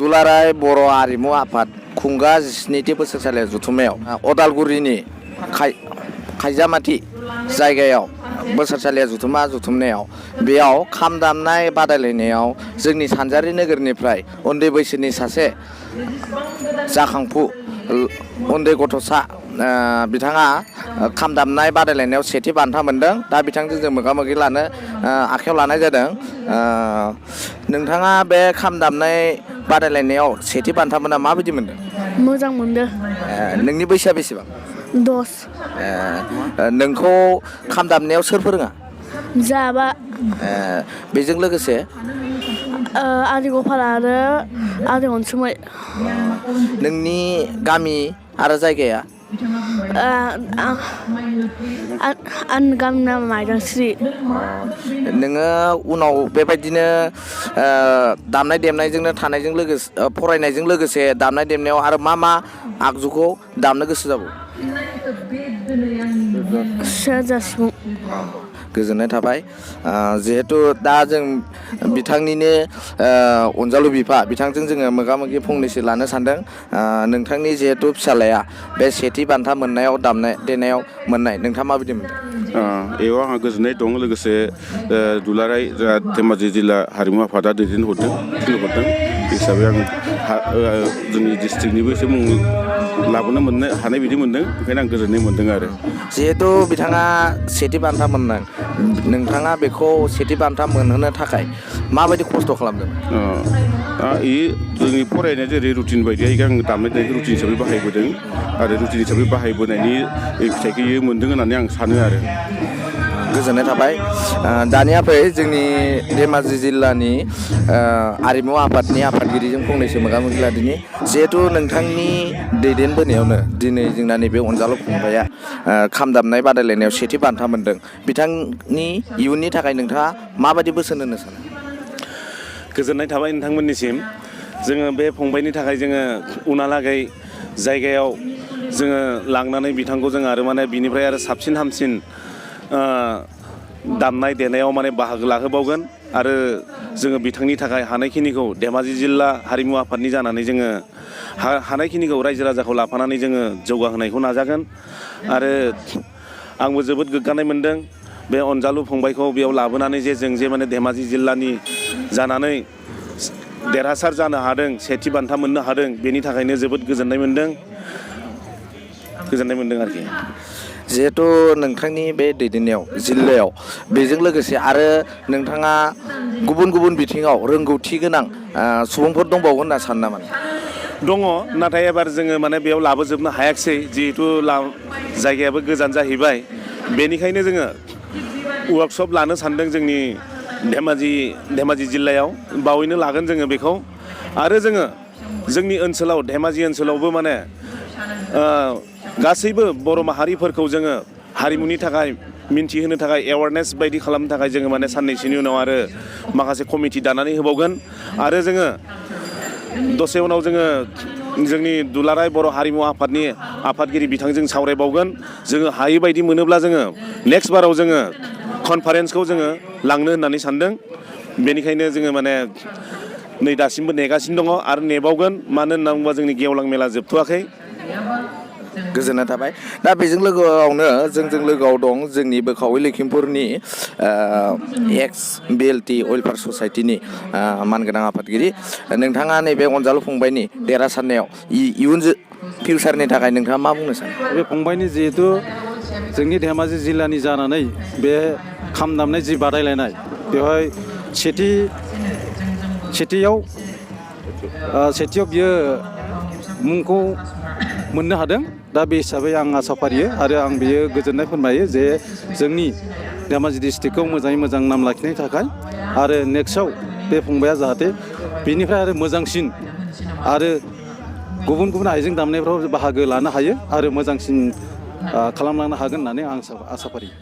दुलाराय बर' आरिमु आफाद खुंगा 17थि बोसोरसालि जथुम्मायाव अदालगुरिनि खायजामाथि जायगायाव बोसोरसालिया जुथुमनायाव बेयाव खाम दामनाय बादायलायनायाव जोंनि सानजारि नोगोरनिफ्राय उन्दै बैसोनि सासे जाखांफु उन्दै गथ'सा बिथाङा खाम दामनाय बादायलायनायाव सेथि बान्था मोनदों। दा बिथांजों जों मोगा-मोगि लानो आखायाव लानाय जादों। नोंथाङा बे खाम दामनाय बादायलायनायाव सेथि बान्था मोनना माबायदि मोनदों? मोजां मोनदों। नोंनि बैसोआ बेसेबां? 10। नोंखौ खाम दामनायाव सोर फोरोङा? जाबा बेजों लोगोसे आदै गफार आरो आदै अनसुमै। नोंनि गामि आरो जायगाया? आं गामिनि नामा माइदांस्रि। नोङो उनाव बेबायदिनो दामनाय देनायजोंनो थानायजों लोगोसे फरायनायजों लोगोसे दामनाय देनायाव आरो मा आगजुखौ दामनो गोसो जाबावो? सेरजा, सिफुं। गोजोननाय थाबाय। जिहेथु दा जों बिथांनिनो अनजालु बिफा बिथांजों जोङो मोगा-मोगि फंनैसो लानो सानदों। नोंथांनि जिहेथु फिसालाया बे सेथि बान्था मोननायाव दामनाय देनायाव मोननाय नोंथाङा माबायदि मोनदों? बेयाव आंहा गोजोननाय दं। लोगोसे दुलाराय धेमाजि जिल्ला हारिमु आफादा दैदेनहरदों थिनहरदों हिसाबै आं जोंनि डिस्ट्रिक्टनिबो एसे मुं लाबोनो मोननो हानाय बायदि मोनदों। ओंखायनो आं गोजोननाय मोनदों आरो। जिहेथु बिथाङा सेथि बान्था मोनदों, नोंथाङा बेखौ सेथि बान्था मोनहोनो थाखाय माबायदि खस्थ' खालामदों? जोंनि फरायनाय जेरै रुटिन बायदियै आं दामनाय देनायखौ रुटिन हिसाबै बाहायबोदों आरो रुटिन हिसाबै बाहायबोनायनि फिथाइखौ मोन्दों होननानै आं सानो आरो। गोजोननाय थाबाय। दानिया फै जोंनि धेमाजि जिल्लानि आरिमु आफादनि आफादगिरिजों फंनैसो मोगा-मोगि लादिनि। जिहेथु नोंथांनि दैदेनबोनायावनो दिनै जोंना नैबे अनजालु फंबाया खाम दामनाय बादायलायनायाव सेथि बान्था मोनदों। बिथांनि इयुननि थाखाय नोंथाङा माबायदि बोसोन होनो सानो? गोजोननाय थाबाय नोंथांमोननिसिम। जोङो बे फंबायनि थाखाय जोङो उनहालागै जायगायाव जोङो लांनानै बिथांखौ जों आरो बिनिफ्राय आरो साबसिन हामसिन दामनाय देनायाव बाहागो लाहोबावगोन आरो जोङो बिथांनि थाखाय हानायखिनिखौ धेमाजि जिल्ला हारिमु आफादनि जानानै जोङो हानायखिनिखौ रायजो राजाखौ लाफानानै जोङो जौगाहोनायखौ नाजागोन। आरो आंबो जोबोद गोग्गानाय मोनदों बे अनजालु फंबायखौ बेयाव लाबोनानै जों धेमाजि जिल्लानि जानानै देरहासार जानो हादों, सेथि बान्था मोननो हादों, बेनि थाखायनो जोबोद गोजोननाय मोनदों आरोखि। जिहेथु नोंथांनि बे दैदेननायाव जिल्लायाव बेजों लोगोसे आरो नोंथाङा गुबुन गुबुन बिथिङाव रोंगौथि गोनां सुबुंफोर दंबावो होनना सानो नामा? दङ, नाथाय एबार जोङो बेयाव लाबोजोबनो हायाखिसै। जिहेथु जायगायाबो गोजान जाहैबाय, बेनिखायनो जोङो वार्कशप लानो सानदों जोंनि धेमाजि जिल्लायाव। बावैनो लागोन जोङो बेखौ। आरो जोङो जोंनि ओनसोलाव धेमाजि ओनसोलावबो गासैबो बर' माहारिफोरखौ जोङो हारिमुनि थाखाय मिन्थिहोनो थाखाय एवारनेस बायदि खालामनो थाखाय जोङो साननैसोनि उनाव आरो माखासे कमिटि दानानै होबावगोन। आरो जोङो दसे उनाव जोङो जोंनि दुलाराय बर' हारिमु आफादनि आफादगिरि बिथांजों सावरायबावगोन। जोङो हायै बायदि मोनोब्ला जोङो नेक्स्ट बाराव जोङो कनफारेन्सखौ जोङो लांनो होननानै सानदों। बेनिखायनो जोङो नै दासिमबो नेगासिनो दङ आरो नेबावगोन। मानो होनना बुङोबा जोंनि गेवलां मेला जोबथ'वाखै। गोजोननाय थाबाय। दा बेजों लोगोआवनो जोंजों लोगोआव दं जोंनि बोखावै लखिमपुरनि एक्स BLT वेलफेयार ससाइटिनि मानगोनां आफादगिरि। नोंथाङा नैबे अनजालु फंबायनि देरहासारनायाव इयुन फिउचारनि थाखाय नोंथाङा मा बुंनो सानो? बे फंबायनि जिहेथु जोंनि धेमाजि जिल्लानि जानानै बे खाम दामनाय जि बादायलायनाय बेवहाय सेथियाव बियो मुंखौ मोननो हादों। दा बे हिसाबै आं आसा फारियो आरो आं बेयो गोजोननाय फोरमायो जे जोंनि धेमाजि डिस्ट्रिक्टखौ मोजाङै मोजां नाम लाखिनायनि थाखाय आरो नेक्स्टआव बे फंबाया जाहाथे बेनिफ्राय आरो मोजांसिन आरो गुबुन गुबुन आइजें दामनायफ्राव बाहागो लानो हायो आरो मोजांसिन खालामलांनो हागोन होननानै आं आसा फारियो।